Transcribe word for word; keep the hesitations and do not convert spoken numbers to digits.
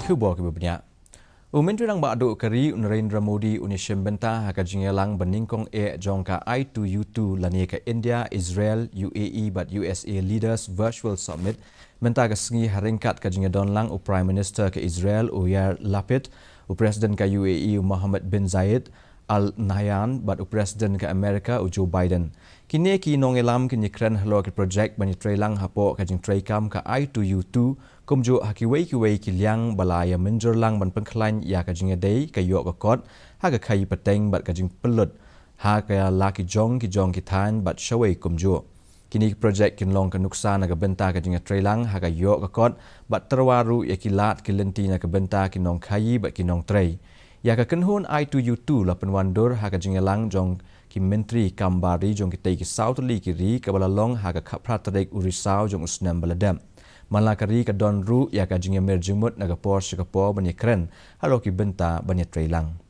Khubor kiba bniah. U Myntri Rangbah Duh ka ri u Narendra Modi un ïashim bynta ha ka jingïalang ba nyngkong eh jong ka I two U two lane ka India, Israel, U A E bad U S A Leaders Virtual Summit mynta ka sngi ha ryngkat ka jingïadon lang u Prime Minister ka Israel u Yair Lapid, u President ka U A E u Mohammed bin Zayed Al Nahyan bad u President ka America u Joe Biden. Kine ki nongïalam kin ïakren halor ki projek ban ïatreilang hapoh ka jingtreikam ka I two U two, kumjuh ha kiwei kiwei ki liang ba la ïa mynjur lang ban pynkhlaiñ ïa ka jingïadei, ka ïoh ka kot ha ka khaïi pateng bad ka jingpynlut ha ka la ki jong ki jong ki thaiñ bad shawei kumjuh. Kine ki projek kin long ka nuksa na ka bynta ka jingïatreilang ha ka ïoh ka kot bad tyrwa ruh ïa ki lad ki lynti na ka bynta ki nongkhaïi bad ki nongtrei. Ïa ka kynhun I two U two la pynwandur ha ka jingïalang jong ki myntri kam bar ri jong kitei ki saw tylli ki ri kaba la long ha ka khatphra tarik u Risaw jong u snem ba la dep. Man la ka ri ka don ruh ïa ka jingïamir jingmut na ka por sha ka por ban ïakren halor ki bynta ban ïatreilang.